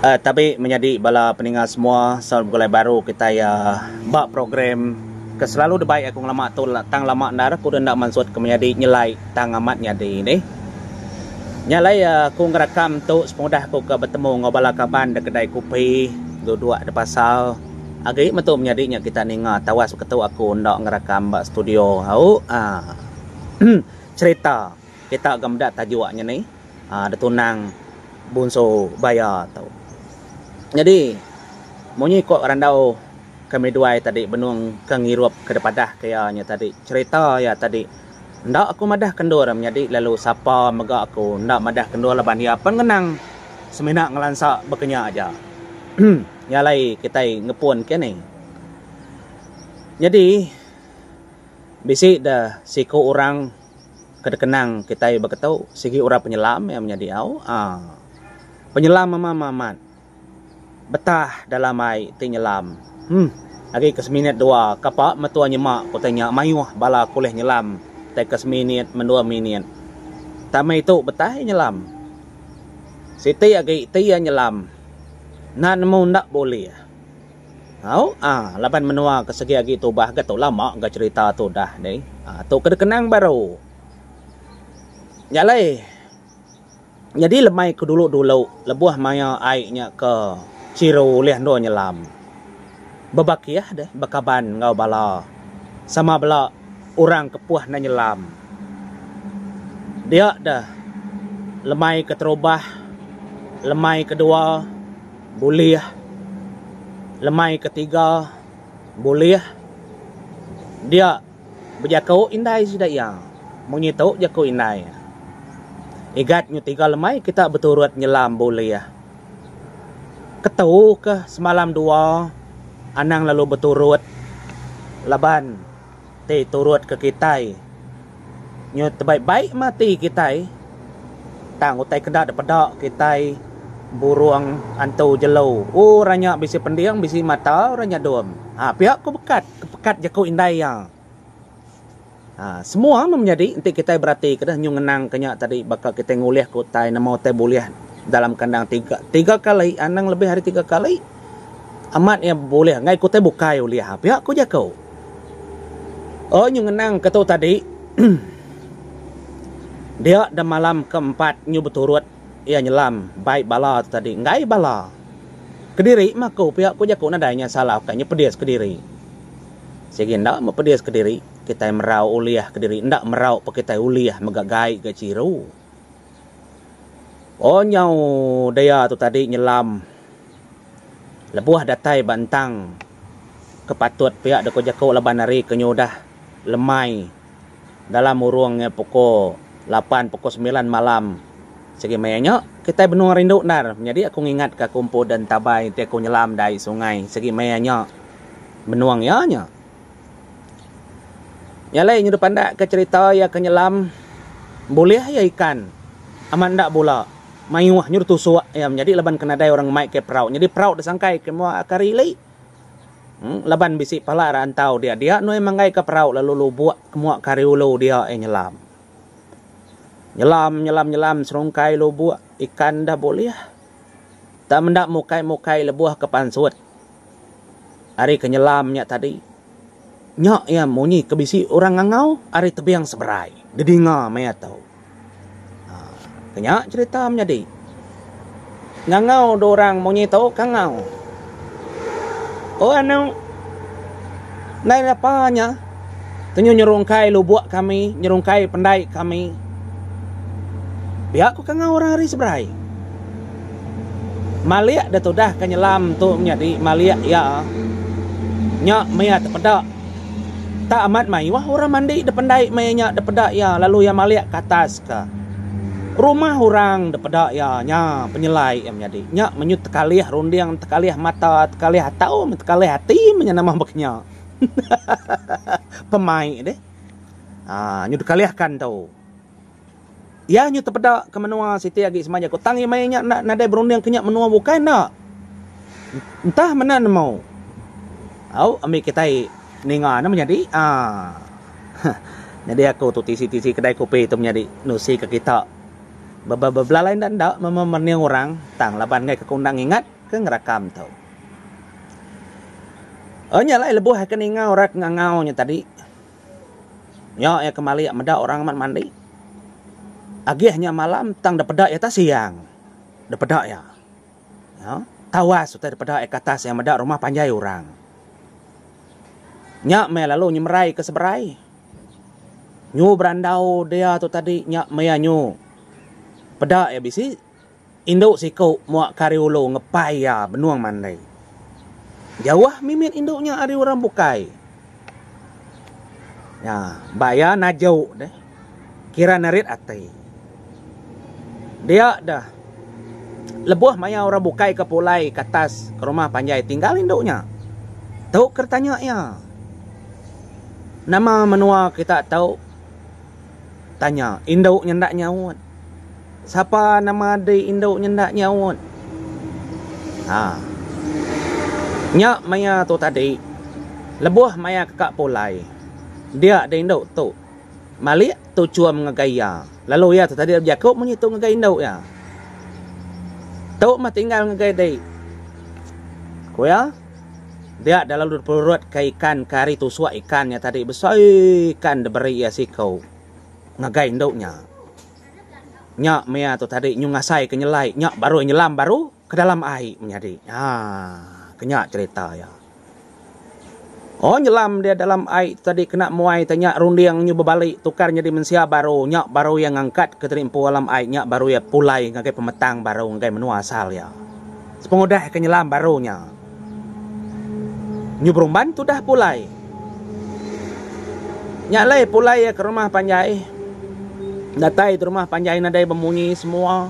Tabi menyadi bala peninga semua selalu begulai baru kitai ba program ke selalu dibai aku ngelama tu tang lama endar aku enda mansut ke menyadi nyelai tang amat nyadi deh. Nya alai aku ngerakam tu sepengudah aku ke betemu enggau bala kaban da kedai kopi duduk da pasal agi metu menyadi nya kita ninga tawas beketu aku enda ngerakam ba studio au aaa cherita kita ga meda tajuk nya nih. Aa detunang bunsu baya tu. Nyadi munyi ko randau kami duai tadi benung ke ngirup ke depadah ke iya nya tadi cherita iya tadi enda aku madah ke endur menyadi lalu sapa mega aku enda madah ke endur laban iya pen ngenang semina ngelansa baka nya aja. Nya alai kitai ngepun ke ni. Nyadi bisi da siku orang. Ke dikenang kitai beketu sigi orang penyelam iya menyadi au aaa. Penyelam mema amat betah dalam ai ti nyelam huh agi ke seminit dua kapa metua nyema ku utai nya mayuh bala ke ulih nyelam tai ke seminit mendua minit. Tang meh itu betah iya nyelam. Siti agi ti iya nyelam enda nemu enda bulih. Au ah laban menua ke segi agi tubah ga tu lama ga cherita tu udah deh. Ah tu ke dikenang baru. Nya alai nyadi lemai ke dulu-dulu lebuh maya ai nya ke chiru ulih endur nyelam. Bebakih deh bekaban enggau bala sama bela orang ke puh enda nyelam. Dia deh lemai keterubah lemai kedua. Bulih. Lemai ketiga bulih dia bejaku indai sida iya. Munyi tu jaku indai. Igat nyu tiga lemai kita beturut nyelam bulih. Ketu ke semalam dua anang lalu beturut laban ti turut ke kitai nyu tebaik-baik mati kitai tang utai keda dipeda kitai burung antu jelu orang nya bisi pending bisi mata orang nya dum ha pia ku bekat pekat jaku indai iya ha semua meh menyadi enti kitai berati ke deh nyu ngenang ke nya tadi baka kitai ngulih ke utai nama utai bulih dalam kandang tiga tiga kali anang lebih ari tiga kali amat iya bulih enggai ku utai bukai ulih pia ku jaku. Oh nyu ngenang ke tu tadi dia da malam ke empat nyu beturut iya nyelam bai bala tu tadi enggai bala kediri mah aku pia ku jaku nadai nya salah ukai nya pedis kediri. Sigi enda meh pedis kediri kitai merau ulih kediri enda merau pun kitai ulih mega gai ga chiru. Oh nyau daya tu tadi nyelam lebuh datai ba entang. Ke patut pia deka jaku laban hari ke nyudah lemai dalam urung iya pukul lapan pukul semilan malam sigi maya nya kitai benung rindu endar nyadi aku ngingat ka aku empu da entabai ti aku nyelam da ai sungai sigi maya nya benung iya nya. Nya alai nyudah pandak ka cherita iya ke nyelam bulih iya ikan amat enda bula mayuh nyudah tusuk iya menyadi laban ke nadai orang ngemai ke perau nyadi perau da sangkai ke mua ke hari ili. Laban bisi pala rantau dia dia nuai manggai ka perau lalu lubuk ke mua ke ari ulu dia iya nyelam. Nyelam nyelam nyelam serungkai lubuk ikan dah bulih. Tak menda mukai mukai lebuh ke pansut ari ke nyelam nya tadi nya iya munyi ke bisi orang ngangau ari tebing seberai didinga maya tu. Ke nya cherita menyadi. Ngangau dua orang munyi tu kangau. Oh anu. Ndai lapa nya. Tenyu nyerungkai lubuk kami, nyerungkai pendai kami. Pia ku kangau orang ari seberai. Malik da tudah ke nyelam tu menyadi malik iya. Nya maya tepeda. Tak amat mayuh orang mandi da pendai maya nya da peda iya lalu iya malik ke atas ka rumah orang da peda iya nya penyelai iya menyadi. Nya menyut tekalih runding tekalih mata tekalih atau tekalih ati meh nya nama baka nya. Pemai deh. Haa nyut tekalihkan tu. Iya nyu tepeda ke menua siti agi sema jaku tang iya maya nya enda nadai berunding ke nya menua bukai enda. Entah menda nemu. Au ambi kitai ninga ne menyadi aaa. Nyadi aku tu tisi-tisi kedai kopi tu menyadi nusi ke kita. Bebelalai enda enda memening orang tang laban enggai ke ku enda ngingat ke ngerakam tu. Nya alai lebuh ke ninga orang ke ngangau nya tadi nya iya ke malik meda orang amat mandi. Agih nya malam tang da peda iya ta siang da peda iya. Tawas utai da peda iya ke atas iya meda rumah panjai orang. Nya meh lalu nyemerai ke seberai. Nyu berandau dia tu tadi nya maya nyu peda iya bisi indu siku mua ke ari ulu ngepai iya benung mandi. Jauh mimit indu nya ari orang bukai. Nya ba iya najuk deh kira nerit ati. Dia deh lebuh maya orang bukai ke pulai ke atas ke rumah panjai tinggal indu nya. Tu ke tanya iya. Nama menua kita tu? Tanya indu nyenda nyaut. Sapa nama adi indu nyenda nyaut? Ha. Nya maya tu tadi, lebuh maya ke ka pulai, dia deh indu tu malik tuchum ngagai iya. Lalu iya tu tadi bejaku munyi tu ngagai indu iya. Tu mah tinggal ngagai di. Ku iya. Dia dah lalu dipelurut ka ikan ke ari tusuk ikan nya tadi besai ikan diberi iya siku ngagai indu nya. Nya maya tu tadi nyu ngasai ke nyelai nya baru iya nyelam baru ke dalam ai menyadi. Haa ke nya cherita iya. Oh nyelam dia dalam ai tu tadi kena muai te nya runding nyu bebali tukar nyadi mensia baru nya baru iya ngangkat ke tadi empu alam ai nya baru iya pulai ngagai pemetang baru ngagai menua asal iya. Sepengudah ke nyelam baru nya. Nyu berumban tudah pulai. Nya alai pulai iya ke rumah panjai. Datai di rumah panjai nadai bemunyi semua.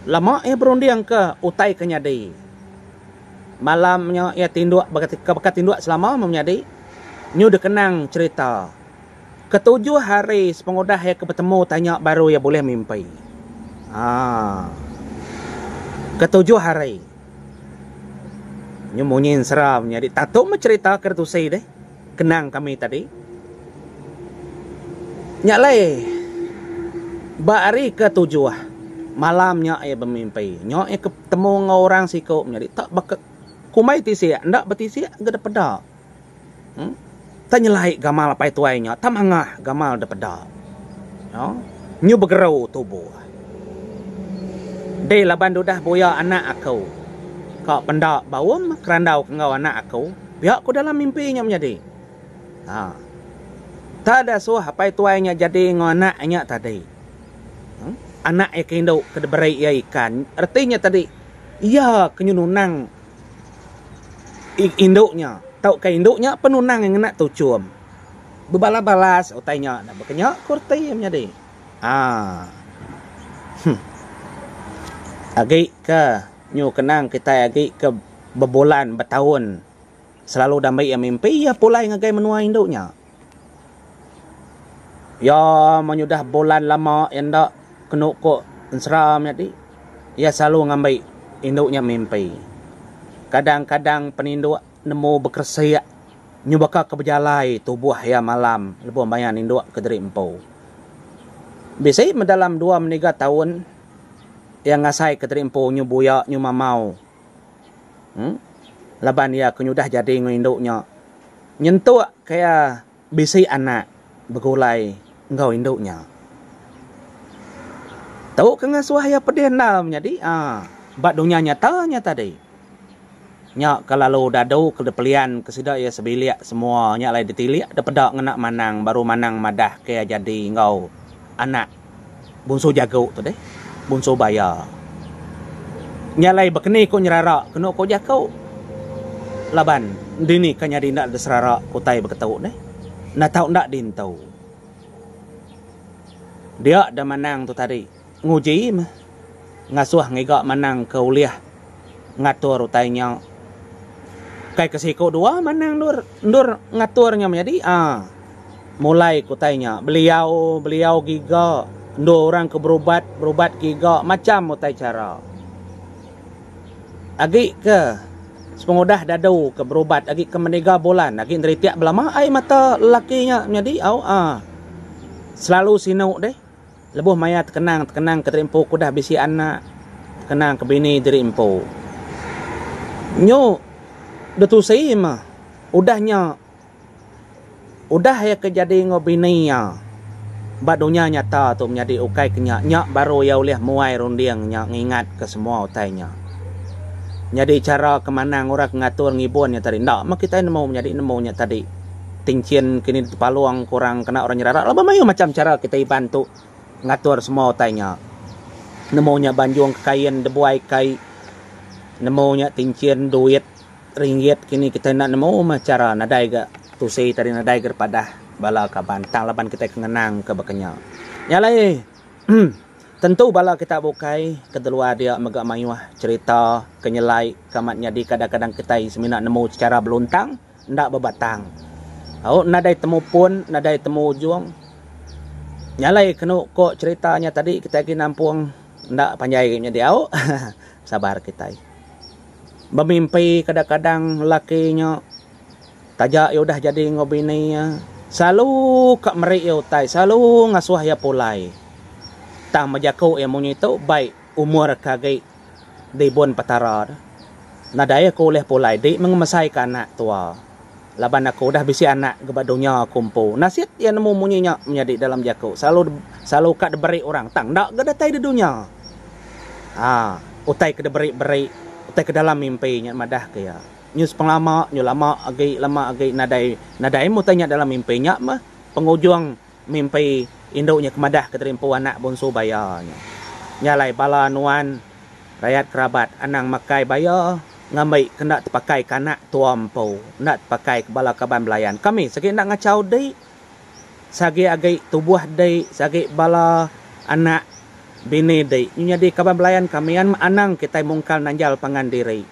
Lama iya berunding ke utai ke nyadi. Malam nya iya tinduk ke baka tinduk selama meh menyadi. Nyu dikenang cherita. Ketujuh hari sepengudah iya ke betemu tanya baru iya bulih mimpi. Haa. Ketujuh hari. Nyu munyi ensera menyadi tatu meh cherita ke ditusi deh. Kenang kami tadi. Nya alai ba hari ke tujuh malam nya iya bemimpi. Nya iya ke betemu enggau orang siku menyadi tak baka kumbai tisik enda betisik ga dipeda. Tak nyelai gamal apai tuai nya, tak mangah gamal da peda. Nyu begeru tubuh. Dei laban dudah buya anak aku. Ka penda baum kerandau ke enggau anak aku, pia ku dalam mimpi nya menyadi. Ha. Tak dasuh apai tuai nya jadi enggau anak nya tadi. Anak iya ke indu ke diberi iya ikan, reti nya tadi iya ke nyenunang Indu nya tauka indu nya penunang iya ngena tuchum. Bebalas-balas utai nya enda baka nya ku reti iya menyadi. Haa. Huh. Agi ke nyu kenang kitai agi ke bebulan betaun selalu dambi iya mimpi iya pulai ngagai menua indu nya. Iya menyudah bulan lama iya enda kenu ko ensera menyadi iya selalu ngambi indu nya mimpi. Kadang-kadang peninduk nemu bekeresik nyu baka ke bejalai tubuh iya malam lebuh maya ninduk kediri empu. Bisi meh dalam dua meniga taun iya ngasai kediri empu nyu buya nyu mamau. Em laban iya ke nyudah jadi enggau indu nya nyentuk ke iya bisi anak begulai enggau indu nya. Tu ke ngasuh iya pedih endar menyadi aaa ba dunya nyata nya tadi. Nya ke lalu dadu ke dipelian ke sida iya sebilik semua nya alai ditilik dipeda ngena manang baru manang madah ke iya jadi enggau anak Bunsu jagu tu deh. Bunsu baya. Nya alai bekeni ku nyerara kenu ku jaku. Laban dini ka nyadi enda diserara ku utai beketu deh. Enda tau enda dintu. Dia da manang tu tadi nguji meh ngasuh ngiga manang ke ulih ngatur utai nya. Kai ke siku dua manang endur endur ngatur nya menyadi aaa mulai ke utai nya beliau beliau giga endur orang ke berubat berubat giga macam utai chara. Agi ke sepengudah dadu ke berubat agi ke meniga bulan agi neritik belama ai mata lelaki nya menyadi au aaa selalu sinu deh. Lebuh maya tekenang tekenang ke diri empu ke udah bisi anak, tekenang ke bini diri empu. Nyu detusi meh udah nya udah iya ke jadi enggau bini iya ba dunya nyata tu menyadi ukai ke nya nya baru iya ulih muai runding nya ngingat ke semua utai nya. Nyadi chara ke manang orang ke ngatur ngibun nya tadi enda meh kitai nemu menyadi nemu nya tadi. Tinchin kini ditepalung ke orang kena orang nyerara laban mayuh macham chara kitai Iban tu ngatur semua utai nya. Nemu nya banjung ke kain debuai kai nemu nya tinchin duit ringgit kini kitai enda nemu meh chara nadai ga tusi tadi nadai ga padah bala kaban tang laban kitai ke ngenang ke baka nya. Nya alai tentu bala kita bukai ke deluar dia mega mayuh cherita ke nyelai ke amat nyadi kadang-kadang kitai semina nemu chara beluntang. Enda bebatang. Au nadai temu pun, nadai temu ujung. Nya alai kenu ko cherita nya tadi kitai agi nampung enda panjai agi nyadi au. Sabar kitai. Bemimpi kadang-kadang lelaki nya taja iya udah jadi enggau bini iya selalu ka meri iya utai, selalu ngasuh iya pulai. Tang bejaku iya munyi tu bai umur ke agi. Dibun Petara tu. Nadai aku ulih pulai di mengemesai ka anak tua. Laban aku udah bisi anak ga ba dunya aku empu. Nasit iya nemu munyi nya menyadi dalam jaku selalu selalu ka diberi orang tang enda ga datai di dunya. Haa utai ke diberi beri utai ke dalam mimpi nya madah ke iya. Nyu sepengelama nyu lama agi lama agi nadai nadai meh utai nya dalam mimpi nya meh pengujung Mimpi indu nya ke madah ke diri empu anak bonsu baya nya. Nya alai bala nuan rayat kerabat anang makai baya ngambi ke enda tepakai ke anak tua empu, enda tepakai ke bala kaban belayan. Kami sigi enda ngachau di. Sagi agi tubuh di, sagi bala anak bini di nyu nyadi kaban belayan kami anang kitai mungkal nanjal pangan diri.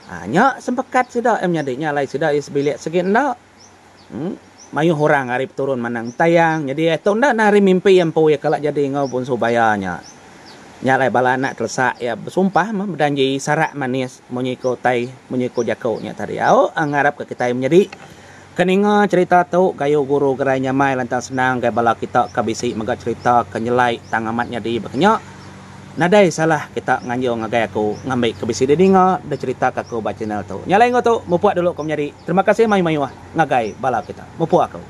Ha nya sempekat sida iya menyadi. Nya alai sida iya sebilik sigi enda. Mayuh orang ari peturun Manang Entayang nyadi tu enda nah ari mimpi iya empu iya kala jadi enggau Bunsu Baya nya. Nya alai bala anak telesak iya besumpah meh bedanji sarak manis munyi ko utai munyi ko jaku nya tadi. Au ngarap ka kitai menyadi ke ninga cherita tu gayu guru gerai nyamai lantang senang gai bala kita ka bisi mega cherita ke nyelai tang amat nyadi baka nya. Nadai salah kita nganjung ngagai aku ngambi ke bisi didinga becherita ke aku ba channel tu. Nya alai enggau tu mupuk dulu ko menyadi. Terima kasih mayuh-mayuh ngagai bala kita. Mupuk aku.